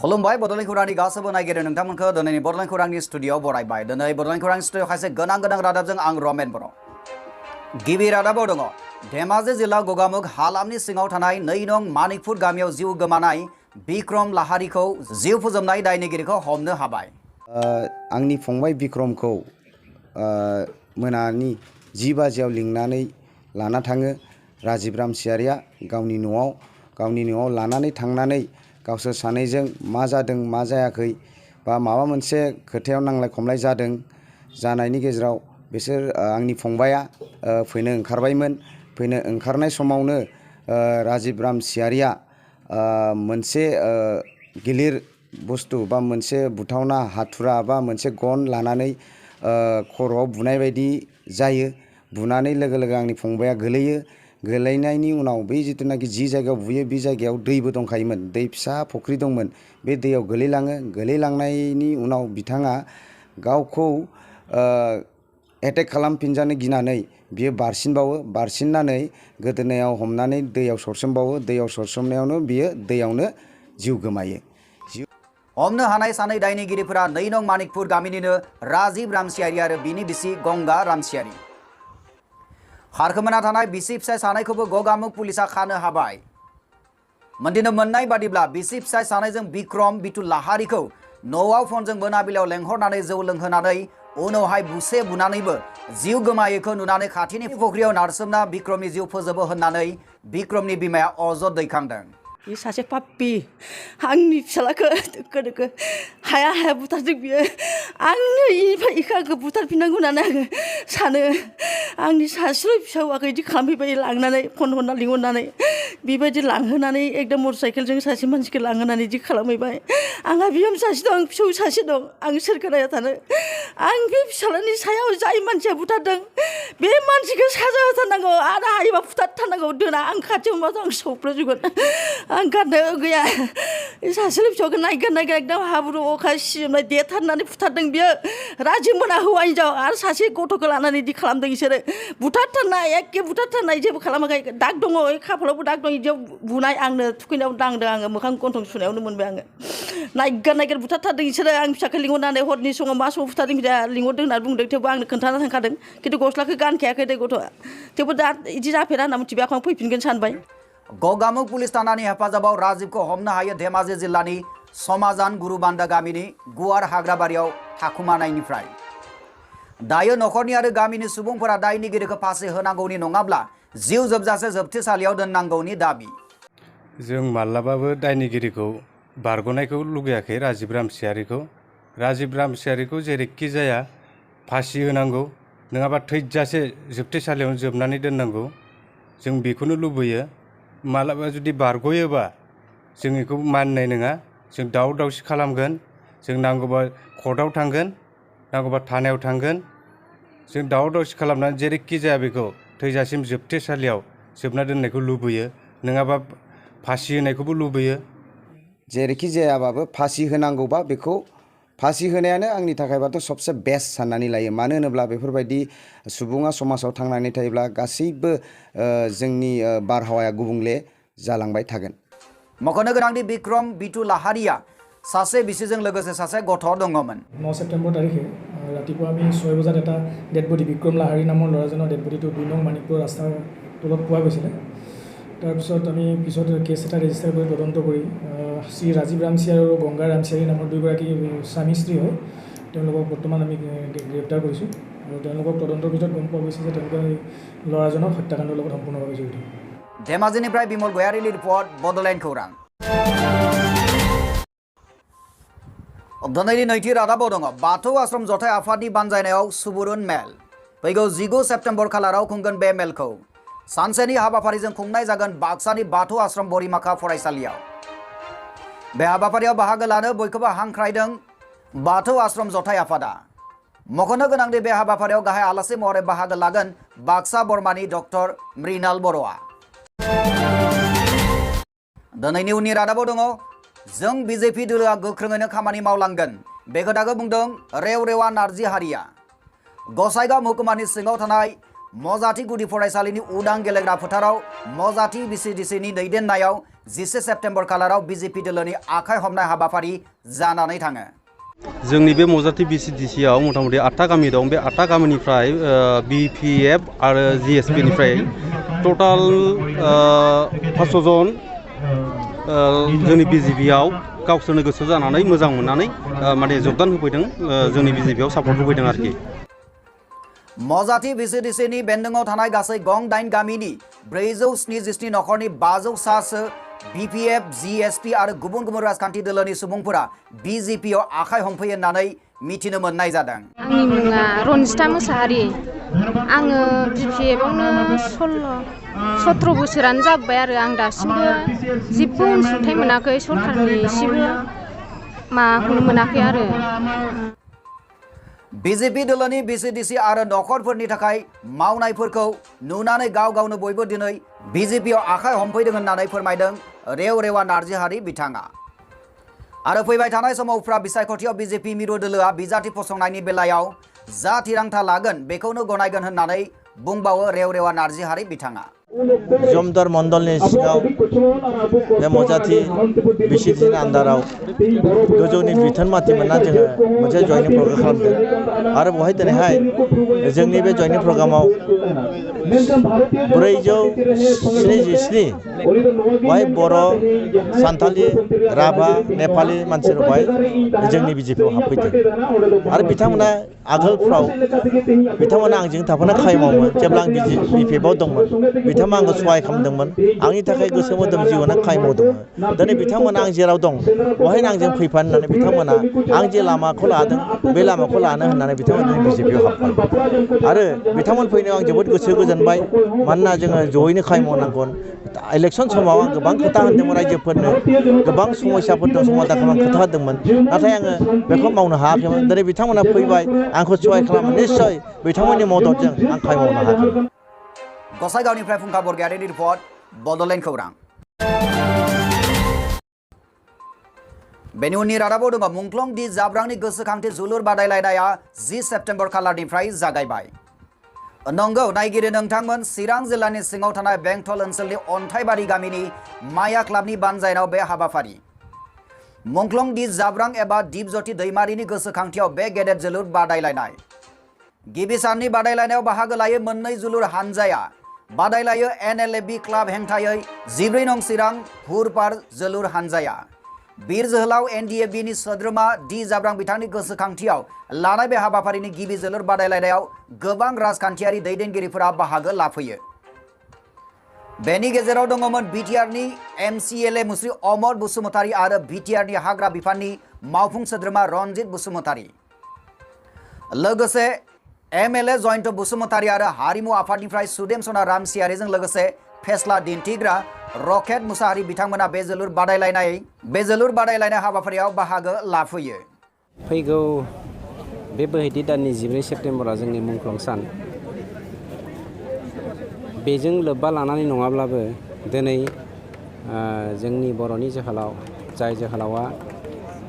खुलुमबाय बड'लेण्ड खौरांनि गासैबो नायगिरि नोंथांमोनखौ दिनैनि बड'लेण्ड खौरांनि स्टुडियोआव बरायबाय। दिनै बड'लेण्ड खौरां स्टुडियोआव खायसे गोनां रादाबजों आं रमेन बर'। गिबि रादाबाव दङ धेमाजि जिल्ला गगामुग हालामनि सिङाव थानाय 2 नं मानिकपुर गामियाव जिउ गोमानाय बिक्रम लाहारिखौ जिउ फोजोबनाय दायनिगिरिखौ हमनो हाबाय। आंनि फंबाय बिक्रमखौ मोनानि 10 बाजियाव लिंनानै लाना थाङो राजीब रामसियारिया गावनि न'आव लानानै थांनानै गावसोर सानैजों मा जादों मा जायाखै बा माबा मोनसे खोथायाव नांलाय खमलाय जादों जानायनि गेजेराव बिसोर आंनि फंबाया फैनो ओंखारबायमोन। फैनो ओंखारनाय समावनो राजीब रामसियारिया मोनसे गिलिर बुस्थु बा मोनसे बुथावना हाथुरा बा मोनसे गन लानानै खर'आव बुनाय बायदि जायो। बुनानै लोगो लोगो आंनि फंबाया गोलैयो। गोलैनायनि उनाव बै जिथुनाखि जि जायगायाव बुयो बे जायगायाव दैबो दंखायोमोन, दै फिसा फुख्रि दंमोन। बे दैयाव गोलैलाङो। गोलैलांनायनि उनाव बिथाङा गावखौ एटेक खालामफिनजानो गिनानै बियो बारसिननानै गोदोनायाव हमनानै दैयाव सरसोमबावो। दैयाव सरसोमनायावनो बियो दैयावनो जिउ गोमायो। हमनो हानाय सानै दायनिगिरिफोरा 2 नं मानिकपुर गामिनिनो राजीब रामसियारि आरो बिनि बिसि गंगा रामसियारि। खारखोमाना थानाय बिसि फिसाय सानैखौबो गगामुग पुलिसा खानो हाबाय। मोनथिनो मोननाय बादिब्ला बिसि फिसाय सानैजों बिक्रम बिटु लाहारिखौ न'आव फनजों मोनाबिलियाव लेंहरनानै जौ लोंहोनानै उनावहाय बुसे बुनानैबो जिउ गोमायैखौ नुनानै खाथिनि फुख्रियाव नारसोमना बिक्रमनि जिउ फोजोबो होननानै बिक्रमनि बिमाया अजद दैखांदों। बे सासे पाप्पि आंनि फिसालाखौ दोखो हाया बुथारदों बियो। आंनो इनिफ्राय इखौ बुथारफिननांगौ होननानै आङो सानो। आंनि सासेल' फिसाखौ इदि खालामफैबाय लांनानै फन हरना लिंहरनानै बेबायदि लांहोनानै एकदम मटर साइकेलजों सासे मानसिखौ लांहोनानै इदि खालामहैबाय। आंहा बिहामजो सासे दं, फिसौ सासे दं। आं सोरखौ नायना थानो। आं बे फिसालानि सायाव जाय मानसिया बुथारदों बे मानसिखौ साजा होथारनांगौ आरो हायोबा बुथारथारनांगौ। दोना आं खाथियाव मोनबाथ' आं सौफ्रोजोबगोन। आं गारनो गैया। सासेल' फिसाखौ नायगोन एकदम हाब्रु अखा सिजोबनाय देथारनानै बुथारदों बियो। राजीब मोना हौवा हिनजाव आरो सासे गथ'खौ लानानै इदि खालामदों इसोरो। बुथारथारनाय एखे बुथारथारनाय जेबो खालामाखै। दाग दङ, खाफालावबो दाग दं। इदियाव बुनाय आंनो थुखैनायाव दांदों आङो, मोखां गन्थं सुनायावनो मोनबाय आङो। नायगोन बुथारथारदों इसोरो। आं फिसाखौ लिंहरनानै हरनि समाव मा समाव बुथारदों बिदा लिंहरदों होनना बुंदों। थेवबो आंनो खोन्थाना थांखादों। खिन्थु गस्लाखौ गानखायाखै दे गथ'आ। थेवबो दा इदि जाफेरा होनना मिथिबाय आं फैफिनगोन सानबाय। गगामुग पुलिस थानानि हेफाजाबाव राजीबखौ हमनो हायो धेमाजि जिल्लानि समाजान गुरुबान्दा गामिनि गुवार हाग्राबारियाव थाखुमानायनिफ्राय। दायो नखरनि आरो गामिनि सुबुंफोरा दायनिगिरिखौ फासि होनांगौनि नङाब्ला जिउ जोबजासे जोबथेसालियाव दोननांगौनि दाबि। जों माब्लाबाबो दायनिगिरिखौ बारग'नायखौ लुगैयाखै। राजीब रामसियारिखौ जेरैखि जाया फासि होनांगौ, नङाबा थैजासे जोबथेसालियावनो जोबनानै दोननांगौ। जों बेखौनो लुबैयो। मालाबा जुदि बारग'योबा जों बेखौ मानिनाय नङा। जों दावराव दावसि खालामगोन। जों नांगौबा कर्टआव थांगोन, नांगौबा थानायाव थांगोन। जों दावराव दावसि खालामनानै जेरैखि जाया बेखौ थैजासिम जोबथेसालियाव जोबना दोननायखौ लुबैयो, नङाबा फासि होनायखौबो लुबैयो। जेरैखि जायाबाबो फासि होनांगौबा बेखौ फासि होनायानो आंनि थाखायबाथ' सबसे बेस्ट साननानै लायो। मानो होनोब्ला बेफोरबायदि सुबुङा समाजाव थांनानै थायोब्ला गासैबो जोंनि बारहावाया गुबुंले जालांबाय थागोन। मख'नो गोनांदि बिक्रम बिटु लाहारिया सासे बिसिजों लोगोसे सासे गथ' दङमोन। 9 ছেপ্টেম্বৰ তাৰিখে ৰাতিপুৱা আমি 6 বজাত এটা ডেড বডি বিক্ৰম লাহাৰী নামৰ ল'ৰাজনৰ ডেড বডিটো 2 নং মানিকপুৰ ৰাস্তাৰ তলত পোৱা গৈছিলে। তাৰপিছত আমি পিছত কেছ এটা ৰেজিষ্টাৰ কৰি তদন্ত কৰি শ্ৰী ৰাজীৱ ৰামচিয়াৰি আৰু গংগা ৰামচিয়াৰি নামৰ দুয়োগৰাকী স্বামী স্ত্ৰী হয়, তেওঁলোকক বৰ্তমান আমি গ্ৰেপ্তাৰ কৰিছোঁ। আৰু তেওঁলোকক তদন্তৰ ভিতৰত গম পোৱা গৈছে যে তেওঁলোকে ল'ৰাজনক হত্যাকাণ্ডৰ লগত সম্পূৰ্ণভাৱে জড়িত। धेमाजिनिफ्राय बिमल गयारिनि रिपर्ट, बड'लेण्ड खौरां। दिनैनि नैथि रादाबाव दङ बाथौ आश्रम जथाय आफादनि बानजायनायाव सुबुरुन मेल। फैगौ 19 सेप्तेम्बर खालाराव खुंगोन बे मेलखौ। सानसेनि हाबाफारिजों खुंनाय जागोन बाक्सानि बाथौ आश्रम बरिमाखा फरायसालियाव। बे हाबाफारियाव बाहागो लानो बयखौबो हांख्रायदों बाथौ आश्रम जथाय आफादा। मख'नो गोनांदि बे हाबाफारियाव गाहाय आलासि महरै बाहागो लागोन बाक्सा बर्मानि डक्टर मृणाल बर'आ। दिनैनि उननि रादाबाव दङ जों बिजेपि दोलोआ गोख्रोङैनो खामानि मावलांगोन। बे खोथाखौ बुंदों रेवरेवा नार्जि हारिया। गसाइगाव महकुमानि सिङाव थानाय मजाथि गुदि फरायसालिनि उदां गेलेग्रा फोथाराव मजाथि बिसिडिसिनि दैदेननायाव 14 सेप्टेम्बर खालाराव बिजेपि दोलोनि आखाइ हमनाय हाबाफारि जानानै थाङो। जोंनि बे मजाथि BCDC आव मथा-मथि 8टा गामि दं। बे 8टा गामिनिफ्राय BPF आरो GSP निफ्राय टटाल 500 जन जोंनि BJP आव गावसोरनो गोसो जानानै मोजां मोननानै माने जगदान होफैदों, जोंनि BJP आव सापर्ट होफैदों आरोखि। मजाथि BCDCनि बेन्दोङाव थानाय गासै गं 8 गामिनि 477 नखरनि 500 सासो BPF, GSP आरो गुबुन गुबुन राजखान्थि दोलोनि सुबुंफोरा BJP आव आखाइ हमफैयो होननानै मिथिनो मोननाय जादों। आंनि मुङा रनजिता मोसाहारि। आङो BPF आवनो 17 बोसोरानो जाबाय आरो आं दासिमबो जेबो अनसुंथाइ मोनाखै, सरकारनि एसेबो माखौनो मोनाखै आरो। BJP दोलोनि BCDC आरो नखरफोरनि थाखाय मावनायफोरखौ नुनानै गाव गावनो बयबो दिनै BJP आव आखाइ हमफैदों होननानै फोरमायदों रेवरेवा नार्जिहारि बिथाङा। आरो फैबाय थानाय समाव उफ्रा बिसायख'थियाव BJP मिरु दोलोआ बिजाथि फसंनायनि बेलायाव जा थिरांथा लागोन बेखौनो गनायगोन होननानै बुंबावो रेवरेवा नार्जिहारि बिथाङा। जमदार मण्डलनि सिङाव बे मजाथि BCDCनि आन्दाराव गोजौनि बिथोन माथि मोनना जोङो मोनसे जयनिं प्रग्राम खालामदों आरो बेवहाय दिनैहाय जोंनि बे जयनिं प्रग्रामाव 477 बेवहाय बर', सान्थालि, राभा, नेपालि मानसिफोर बेवहाय जोंनि BJP आव हाबफैदों आरो बिथांमोना आगोलफ्राव बिथांमोना आंजों थाफाना खामानि मावोमोन। जेब्ला आं BPF आव दंमोन बिथांमोना आंखौ सहाय खालामदोंमोन, आंनि थाखाय गोसो मोदोम जिउआनो खामानि मावदोंमोन। दिनै बिथांमोना आं जेराव दं बेवहायनो आंजों फैफानो होननानै बिथांमोना आं जे लामाखौ लादों बे लामाखौ लानो होननानै बिथांमोना BJP आव हाबबाय आरो बिथांमोन फैनायाव आं जोबोद गोसो गोजोनबाय। मानोना जोङो जयैनो खामानि मावनांगोन। इलेक्सन समाव आं गोबां खोथा होदोंमोन, रायजोफोरनो गोबां समस्याफोर दं, समाधान खालामनो खोथा होदोंमोन, नाथाय आङो बेखौ मावनो हायाखैमोन। दिनै बिथांमोना फैबाय, आंखौ सहाय खालामो, निस्सय बिथांमोननि मददजों आं खामानि मावनो हागोन। गसाइगावनिफ्राय फुंखा बरगयारिनि रिपर्ट, बड'लेण्ड खौरां। बेनि उननि रादाबाव दङ मुंख्लं दि जाब्रांनि गोसोखांथि जोलुर बादायलायनाया 10 सेप्तेम्बर खालारनिफ्राय जागायबाय। नंगौ नायगिरि नोंथांमोन, चिरां जिल्लानि सिङाव थानाय बेंटल ओनसोलनि अन्थाइबारि गामिनि माया क्लाबनि बानजायनायाव बे हाबाफारि। मुंख्लं दि जाब्रां एबा दिपज्योति दैमारिनि गोसोखांथियाव बे गेदेर जोलुर बादायलायनाय। गिबि साननि बादायलायनायाव बाहागो लायो मोननै जोलुर हानजाया। बादायलायो NLAB क्लाब हेंथायै 14 नं चिरां हुरपार जोलुर हानजाया। बीर जोहोलाव NDABनि सोद्रोमा दि जाब्रां बिथांनि गोसोखांथियाव लानाय बे हाबाफारिनि गिबि जोलुर बादायलायनायाव गोबां राजखान्थियारि दैदेनगिरिफोरा बाहागो लाफैयो। बेनि गेजेराव दङमोन BTRनि MCLA मुस्रि अमर बसुमतारी आरो BTRनि हाग्रा बिफाननि मावफुं सोद्रोमा रनजित बसुमतारी। लोगोसे MLA जयन्त बसुमतारी आरो हारिमु आफादनिफ्राय सुदेम सना रामसियारिजों लोगोसे फेस्ला दिन्थिग्रा रकेट मुसाहारि बिथांमोना बे जोलुर बादायलायनाय हाबाफारियाव बाहागो लाफैयो। फैगौ बे बोहैथि दाननि 14 सेप्तेम्बरा जोंनि मुंख्लं सान। बेजों लोब्बा लानानै नङाब्लाबो दिनै जोंनि बर'नि जोहोलाव, जाय जोहोलावा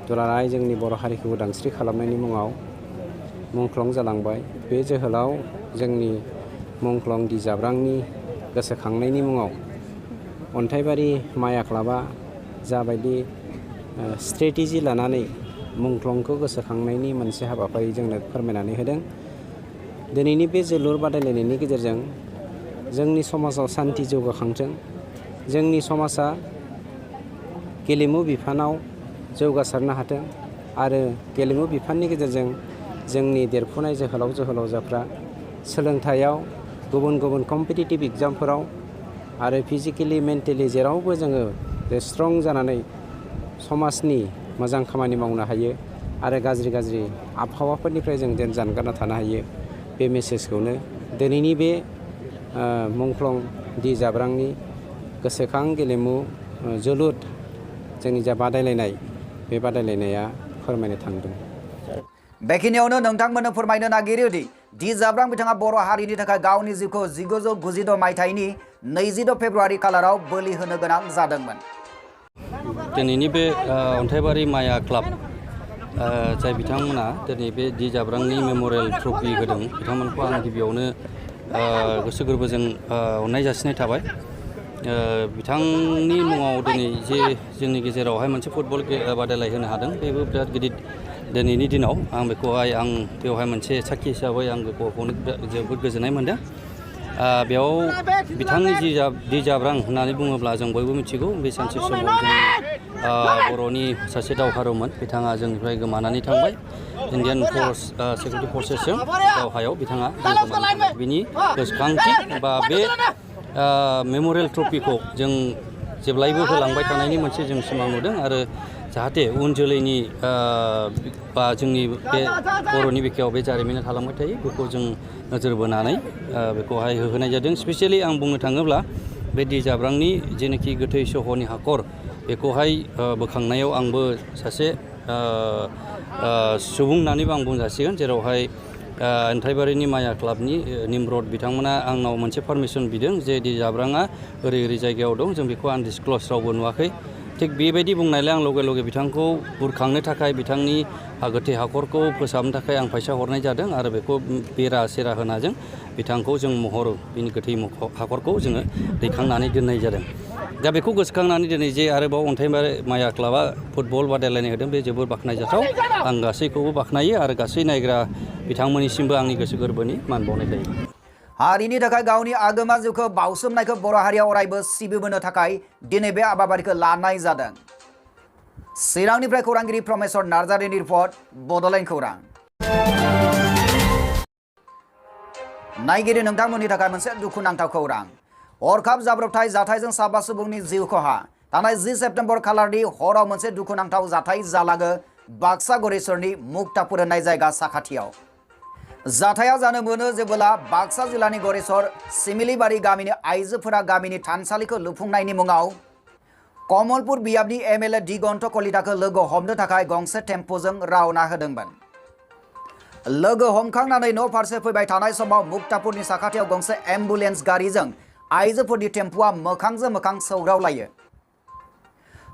दुलाराय जोंनि बर' हारिखौ उदांस्रि खालामनायनि मुङाव मुंख्लं जालांबाय, बे जोहोलाव जोंनि मुंख्लं दि जाब्रांनि गोसोखांनायनि मुङाव अन्थाइबारि माया क्लाबा जाबायदि स्ट्रेटेजि लानानै मुंख्लंखौ गोसोखांनायनि मोनसे हाबाफारि जोंनो फोरमायनानै होदों। दिनैनि बे जोलुर बादायलायनायनि गेजेरजों जोंनि समाजाव सान्थि जौगाखांथों, जोंनि समाजा गेलेमु बिफानाव जौगासारनो हाथों आरो गेलेमु बिफाननि गेजेरजों जोंनि देरफुनाय जोहोलाव जोहोलावजोफ्रा सोलोंथायाव, गुबुन गुबुन कम्पिटिटिभ एग्जामफोराव आरो फिजिकेलि मेन्टेलि जेरावबो जोङो स्ट्रं जानानै समाजनि मोजां खामानि मावनो हायो आरो गाज्रि गाज्रि आबहावाफोरनिफ्राय जों जानगारना थानो हायो। बे मेसेजखौनो दिनैनि बे मुंख्लं दि जाब्रांनि गोसोखां गेलेमु जोलुर जोंनि जा बादायलायनाय, बे बादायलायनाया फोरमायनो थांदों। बेखिनियावनो नोंथांमोननो फोरमायनो नागिरो दि जाब्रां बिथाङा बर' हारिनि थाखाय गावनि जिउखौ 1996 मायथाइनि 26 फेब्रुवारि खालाराव बोलि होनो गोनां जादोंमोन। दिनैनि बे अन्थाइबारि माया क्लाब जाय बिथांमोना दिनै बे दि जाब्रांनि मेमरियेल ट्रफि होदों, बिथांमोनखौ आं गिबियावनो गोसो गोरबोजों अननाय जासिनाय थाबाय। बिथांनि मुङाव दिनै जे जोंनि गेजेरावहाय मोनसे फुटबल बादायलाय होनो हादों बेबो बिराद गिदिर दिनैनि दिनाव आं बेखौहाय बेवहाय मोनसे साखि हिसाबै आं बेखौनो जोबोद गोजोननाय मोनदों। बेयाव बिथांनि दि जाब्रां होननानै बुङोब्ला जों बयबो मिथिगौ बे सानसे समाव जोंनि बर'नि सासे दावहारुमोन बिथाङा जोंनिफ्राय गोमानानै थांबाय। इण्डियान सिकिउरिटि फर्सेसजों दावहायाव बिथाङा बिनि गोसोखांथि बा बे मेम'रियेल ट्रफिखौ जों जेब्लायबो होलांबाय थानायनि मोनसे जों सिमां नुदों आरो जाहाथे उन जोलैनि बा जोंनि बे बर'नि बिखायाव बे जारिमिना थालांबाय थायो बेखौ जों नोजोर बोनानै बेखौहाय होहोनाय जादों। स्पेसियेलि आं बुंनो थाङोब्ला बे दि जाब्रांनि जेनाखि गोथै सह'नि हाखर बेखौहाय बोखांनायाव आंबो सासे सुबुं होननानैबो आं बुंजासिगोन जेरावहाय अन्थाइबारिनि माया क्लाबनि निमरद बिथांमोना आंनाव मोनसे पारमिसन बिदों जे दि जाब्राङा ओरै जायगायाव दं जों बेखौ आनडिसक्ल'ज रावबो नुवाखै। थिग बेबायदि बुंनायलाय आं लगे लगे बिथांखौ बुरखांनो थाखाय बिथांनि गोथै हाखरखौ फोसाबनो थाखाय आं फैसा हरनाय जादों आरो बेखौ बेरा सेरा होनाजों बिथांखौ जों बिनि गोथै हाखरखौ जोङो दैखांनानै दोननाय जादों। दा बेखौ गोसोखांनानै दिनै जे आरोबाव अन्थाइबारि माया क्लाबा फुटबल बादायलायनाय होदों बे जोबोर बाख्नायजाथाव। आं गासैखौबो बाख्नायो आरो गासै नायग्रा बिथांमोननिसिमबो आंनि गोसो गोरबोनि मान बावनाय जायो। हारिनि थाखाय गावनि आगोमा जिउखौ बाउसोमनायखौ बर' हारिया अरायबो सिबिबोनो थाखाय दिनै बे हाबाफारिखौ लानाय जादों। चिरांनिफ्राय खौरांगिरि प्रमेश्वर नार्जारिनि रिपर्ट बड'लेण्ड खौरां। नायगिरि नोंथांमोननि थाखाय मोनसे दुखुनांथाव खौरां। हरखाब जाब्रबथाय जाथायजों साबा सुबुंनि जिउ खहा। थांनाय 10 सेप्तेम्बर खालारनि हराव मोनसे दुखुनांथाव जाथाय जालाङो बाक्सा गरेस्वरनि मुक्तापुर होननाय जायगा साखाथियाव। जाथाया जानो मोनो जेब्ला बाक्सा जिल्लानि गरेस्वर सिमिलिबारि गामिनि आइजोफोरा गामिनि थानसालिखौ लुफुंनायनि मुङाव कमलपुर बियाबनि एमएलए दिगन्त कलिताखौ लोगो हमनो थाखाय गंसे टेम्प'जों रावना होदोंमोन। लोगो हमखांनानै न' फारसे फैबाय थानाय समाव मुक्तापुरनि साखाथियाव गंसे एम्बुलेन्स गारिजों आइजोफोरनि टेम्प'आ मोखांजों मोखां सौग्रावलायो।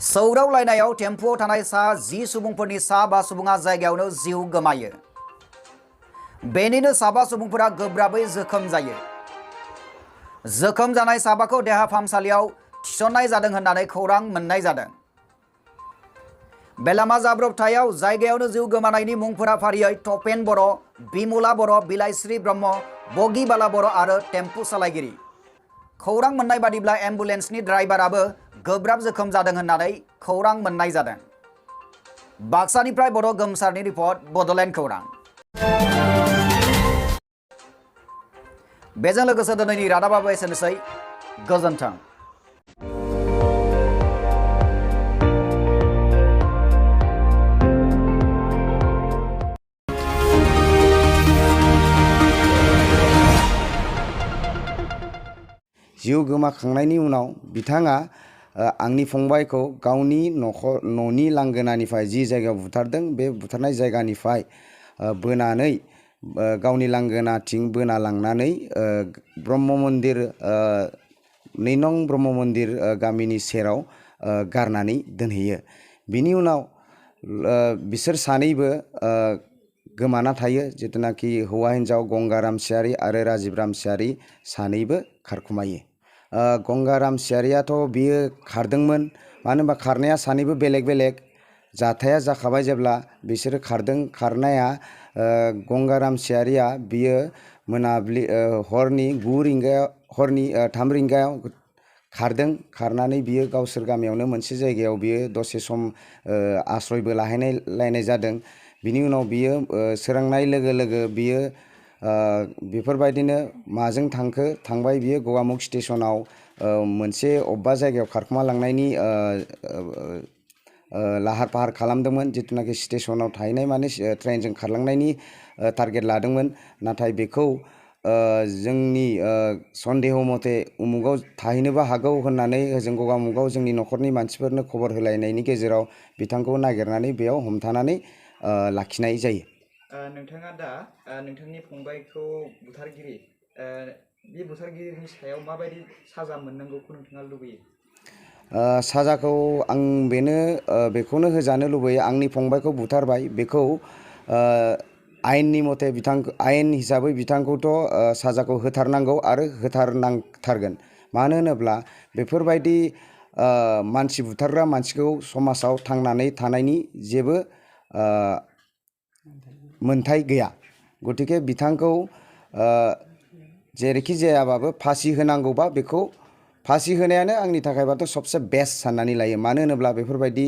सौग्रावलायनायाव टेम्प'आव थानाय सा 10 सुबुंफोरनि सा 5 सुबुङा जायगायावनो जिउ गोमायो। बेनिनो साबा सुबुंफोरा गोब्राबै जोखोम जायो। जोखोम जानाय साबाखौ देहा फाहामसालियाव थिसननाय जादों होननानै खौरां मोननाय जादों। बेलामा जाब्रबथायाव जायगायावनो जिउ गोमानायनि मुंफोरा फारियै तपेन बर', बिमला बर', बिलाइस्रि ब्रह्म, बगिबाला बर' आरो टेम्पु सालायगिरि। खौरां मोननाय बादिब्ला एम्बुलेन्सनि ड्राइभाराबो गोब्राब जोखोम जादों होननानै खौरां मोननाय जादों। बाक्सानिफ्राय बर' गोमसारनि रिपर्ट बड'लेण्ड खौरां। बेजों लोगोसे दिनैनि रादाबाबो एसेनोसै। गोजोन्थों। जिउ गोमाखांनायनि उनाव बिथाङा आंनि फंबायखौ गावनि न'नि लांगोनानिफ्राय जि जायगायाव बुथारदों बे बुथारनाय जायगानिफ्राय बोनानै गावनि लांगोनाथिं बोना लांनानै ब्रह्म मन्दिर 2 नं ब्रह्म मन्दिर गामिनि सेराव गारनानै दोनहैयो। बिनि उनाव बिसोर सानैबो गोमाना थायो। जिथुनाखि हौवा हिन्जाव गंगाराम सियारि आरो राजिब सियारि सानैबो खारखुमायो। गंगाराम सियारियाथ' बियो खारदोंमोन, मानो होनबा खारनाया सानैबो बेलेग बेलेग। जाथाया जाखाबाय जेब्ला बिसोरो खारदों। खारनाया गंगाराम सियारिया बियो मोनाबिलि हरनि 3 रिंगायाव खारदों। खारनानै बियो गावसोर गामियावनो मोनसे जायगायाव बियो दसे सम आश्रयबो लाहैलायनाय जादों। बिनि उनाव बियो सोरांनाय लोगो लोगो बियो बेफोरबायदिनो माजों थांबाय बियो गगामुख स्टेसनाव मोनसे अबेबा जायगायाव खारखुमा लांनायनि लाहार फाहार खालामदोंमोन। जिथुनाखि स्टेसनाव थाहैनाय माने ट्रेनजों खारलांनायनि टारगेट लादोंमोन। नाथाय बेखौ जोंनि सन्देह मथे उमुगाव थाहैनोबो हागौ होननानै ओजों गगामुगाव जोंनि न'खरनि मानसिफोरनो खबर होलायनायनि गेजेराव बिथांखौ नागिरनानै बेयाव हमथानानै लाखिनाय जायो। नोंथाङा दा नोंथांनि फंबायखौ बुथारगिरि बे बुथारगिरिनि सायाव माबायदि साजा मोननांगौखौ नोंथाङा लुबैयो? साजाखौ आं बेखौनो होजानो लुबैयो। आंनि फंबायखौ बुथारबाय, बेखौ आयेननि मथे आयेन हिसाबै बिथांखौथ' साजाखौ होथारनांगौ आरो होथारनांथारगोन। मानो होनोब्ला बेफोरबायदि मानसि बुथारग्रा मानसिखौ समाजाव थांनानै थानायनि जेबो मोन्थाय गैया। गतिके बिथांखौ जेरैखि जायाबाबो फासि होनांगौबा बेखौ फासि होनायानो आंनि थाखायबाथ' सबसे बेस्ट साननानै लायो। मानो होनोब्ला बेफोरबायदि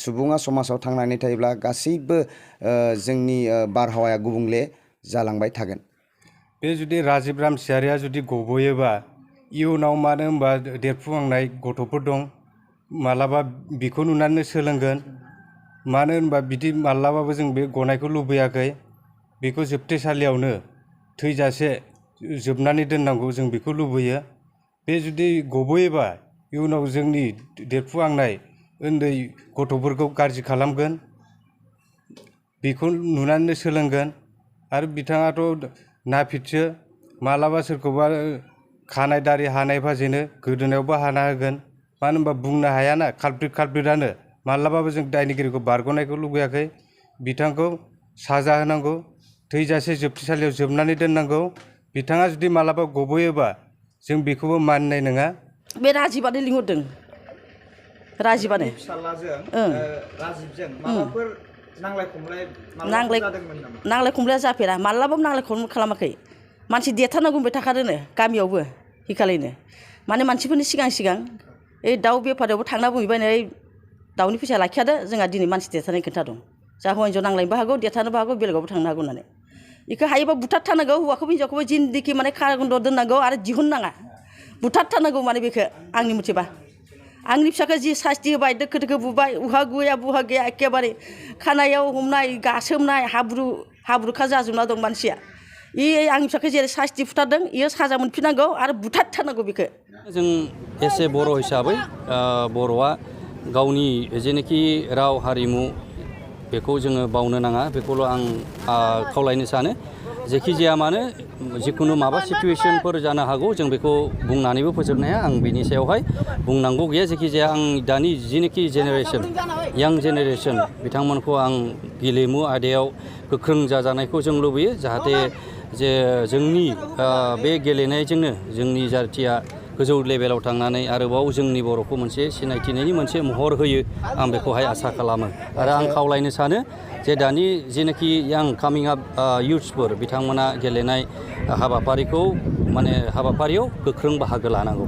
सुबुङा समाजाव थांनानै थायोब्ला गासैबो जोंनि बारहावाया गुबुंले जालांबाय थागोन। बे जुदि राजिब रामसियारिया जुदि गबोयोबा इयुनाव मानो होनबा देरफुहांनाय गथ'फोर दं, मालाबा बिखौ नुनानै सोलोंगोन। मानो होनबा बिदि मालाबाबो जों बे गनायखौ लुबैयाखै। बेखौ जोबथेसालियावनो थैजासे जोबनानै दोननांगौ जों बेखौ लुबैयो। बे जुदि गबोयोबा इयुनाव जोंनि देरफुहांनाय उन्दै गथ'फोरखौ गाज्रि खालामगोन, बेखौ नुनानैनो सोलोंगोन। आरो बिथाङाथ' नापिदसो, मालाबा सोरखौबा खानाय दारि हानाय फाजेनो गोदोनायावबो हाना होगोन। मानो होनबा बुंनो हायाना, कालप्रिटानो। मालाबाबो जों दायनिगिरिखौ बारग'नायखौ लुबैयाखै। बिथांखौ साजा होनांगौ, थैजासे जोबथेसालियाव जोबनानै दोननांगौ। बिथाङा जुदि मालाबा गबोयोबा जों बेखौबो मानिनाय नङा। बे राजिबानो लिंहरदों, राजिबानो। नांलाय खमलाया जाफेरा, मालाबाबो नांलाय खमलाय खालामाखै। मानसि देरथारनांगौ होनबाय थाखादोनो गामियावबो हिखालैनो। माने मानसिफोरनि सिगां ओइ दाउ बेफारियावबो थांना बुंहैबायनो, ओइ दाउनि फैसा लाखियादो, जोंहा दिनै मानसि देरथारनाय खोन्थादों। जा हौवा हिन्जाव नांलायनोबो हागौ, देरथारनोबो हागौ, बेलेगावबो थांनो हागौ होननानै। बेखौ हायोबा बुथारथारनांगौ, हौवाखौबो हिन्जावखौबो जिन्दिखि माने खारागन्द दोननांगौ आरो दिहुननाङा। बुथारथारनांगौ माने बेखौ आंनि मथेबा। आंनि फिसाखौ जि सास्ति होबाय, दोखो दोखो बुबाय, उहा गैया बुहा गैया एखेबारे खानायाव हमनाय, गासोमनाय, हाब्रुखा जाजोबना दं मानसिया। आंनि फिसाखौ जेरै सास्ति फुथारदों, इयो साजा मोनफिननांगौ आरो बुथारथारनांगौ बेखौ। जों एसे बर' हिसाबै बर'आ गावनि जेनोखि राव हारिमु बेखौ जोङो बावनो नाङा, बेखौल' आं खावलायनो सानो। जेखि जाया मानो जिखुनु माबा सिटुवेसनफोर जानो हागौ, जों बेखौ बुंनानैबो फोजोबनो हाया। आं बिनि सायावहाय बुंनांगौ गैया। जेखि जाया आं दानि जिनोखि जेनेरेसन, यां जेनेरेसन, बिथांमोनखौ आं गेलेमु आयदायाव गोख्रों जाजानायखौ जों लुबैयो। जाहाथे जे जोंनि बे गेलेनायजोंनो जोंनि जाथिया गोजौ लेभेलाव थांनानै आरोबाव जोंनि बर'खौ मोनसे सिनायथिनायनि मोनसे महर होयो, आं बेखौहाय आसा खालामो। आरो आं खावलायनो सानो जे दानि जेनाखि यां कामिं आप इयुथ्सफोर, बिथांमोना गेलेनाय हाबाफारियाव गोख्रों बाहागो लानांगौ।